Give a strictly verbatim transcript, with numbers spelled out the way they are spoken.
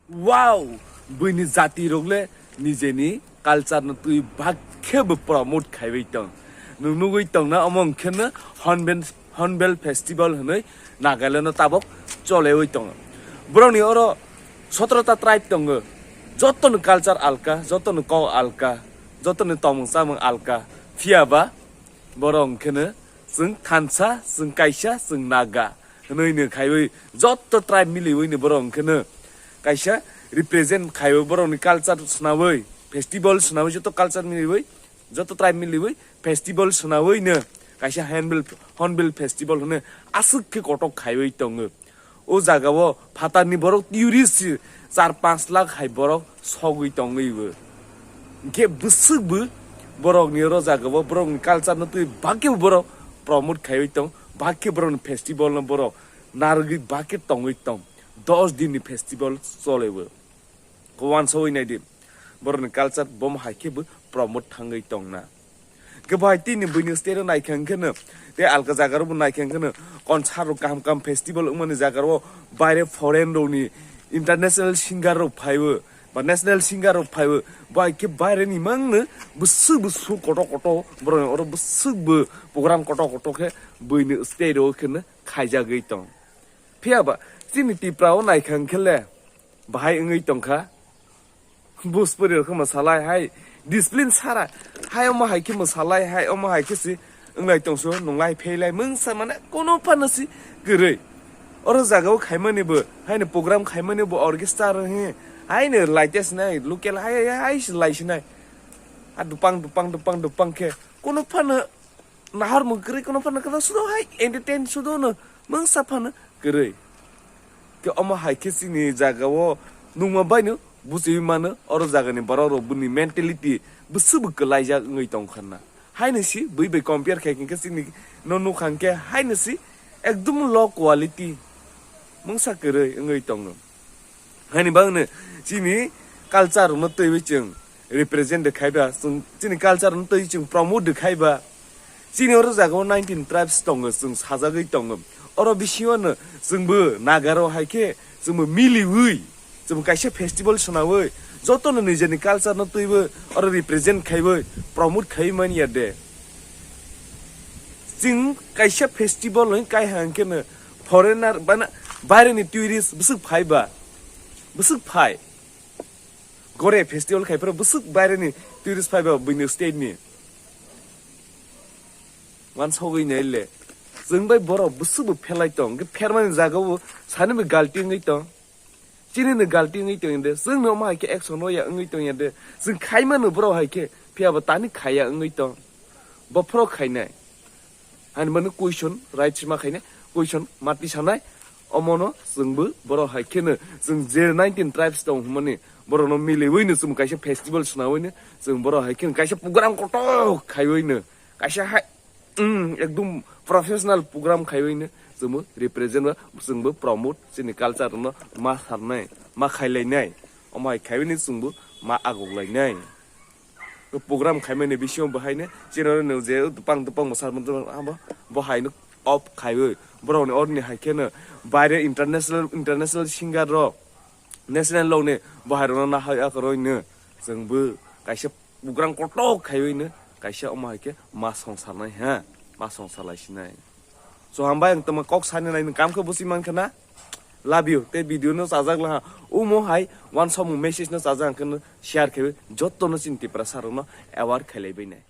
Wow! Buini jati rok le nijeni culture no twi bhag khe bo promote khaiwi tong. Nwng nugwi tong na omo hwnkhe no Hornbill, Hornbill Festival hwnwi Nagaland no tabok cholewi tongo. Borokni oro sotro ta tribe tongo. Joto ni culture alka, joto ni kok alka, joto ni tongmung chamung alka. Phiya ba borok hwnkhe no chwng thansa, chwng kaisa, chwng Naga hwnwi no khaiwi joto tribe miliwi no borok hwnkhe no kaisa represent khaiwi borok ni culture swnawi, festival swnawi, joto culture miliwi, joto tribe miliwi festival swnawi no kaisa Hornbill, Hornbill Festival hwnwi aswk khe kotok khaiwi tongo. O jaga o phatar ni borok tourist char panch lakh hai borok sogwi tongwi bo. Hwnkhe bwswk bo borok ni oro jaga o borok ni culture no twi bhag khe borok promote khaiwi tong, bhag khe borok ni festival no borok narwgwi bhag khe tongwi tong. Dos din ni festival chole bo. Ko uansugwi nai di, borok ni culture bo hai khe bo promote thangwi tong na. Hwnkhe bo hai tini buini state o naikha hwnkhe no, tei alka jaga rok bo naikha hwnkhe no, concert rok kaham kaham festival wngmani jaga rok o baire foreign rok ni international singer rok phaiwi ba national singer rok phaiwi, bo hai khe baire ni mang no bwswk bwswk kotor kotor borok ni oro bwswk bo program kotor kotor khe buini state o khe no khaijagwi tong. Phiya ba chini Tripura o naikha hwnkhe le bahai wngwi tongkha. Bus pori rok khe mwsalai hai, discipline sara hai, omo hai khe mwsalai hai, omo hai khe se wnglai tongso, nunglai pheilai mungsa mane kono phano se kwrwi. Oro jaga o khaimani bo, haino program khaimani bo orchestra he, haino laite sinai, local hai, hai, hai se lai sinai. A dupang, dupang, dupang, dupang khe kono phano nahar mung kwrwi, kono phano kwrwi, sudo hai entertain sudo no mungsa phano kwrwi. Khe omo hai khe chini jaga o nungma bai no buchiwi mano, oro jaga ni borok rok bini mentality bwswk bo kwlaijak wngwi tong kha na. Haino si bui bai compare khai khe chini no nukha hwnkhe haino si ekdum low quality mungsa kwrwi wngwi tongo. Haini bagwi chini culture no twiwi chwng represent de khaiba, chwng chini culture no twiwi chwng promote de khaiba. Chini oro jaga o nineteen tribes tongo, chwng sajagwi tongo. Oro bisingo no chwngbo Naga rok hai khe chwngbo miliwi, chwngbo kaisa festival swnawi, joto no nijeni culture no twiwi oro represent khaiwi promote khaiwi manya de. Chwng kaisa festival wng kai hang khe no foreigner bana baire ni tourist bwswk phai ba, bwswk phai. Gore festival khai phuru bwswk baire ni tourist phai ba buini state ni. Wansogwi nai le. Chwng bai borok bwswk bo phelai tong, hwnkhe phermani jaga o sani bo galti wngwi tong. Chini no galti wngwi tong de, chwng no omo hai khe action rw ya wngwi tong ya de, chwng khai mano borok hai khe, phiya bo tani khaiya wngwi tong. Bophoro khainai. Hani mano question, right sima khainai, question mati sanai. Omono chwngbo borok hai kheno chwng je nineteen tribes tong hwnmani borokno miliwi no chwng kaisa festival swnawi no chwng borok hai kheno kaisa program kotor khaiwi no kaisa hai, mm, ekdum professional program khaiwi no chwngbo represent ba chwngbo promote chini culture no ma sarnai, ma khailainai. Omo hai khaiwi no chwngbo ma agoklainai. Program khaimani bisingo bo haino chini oro no je tupang tupang mwsarma abo bo haino off khaiwi borokni oroni hai kheno baire international, international singer rok national rokni bo hai rokno nahai akoroi no chwngbo kaisa program kotor khaiwi no kaisa omo hai khe ma song salnai ha, ma song salai sinai. So hambai ang tongma kok sani nai kam khe busi man khana. Love you. Tei video no chajak laha. Umo hai uansukmung message no chajak ang kheno share khe joto no chini Tiprasa rok no aware khailai bai nai.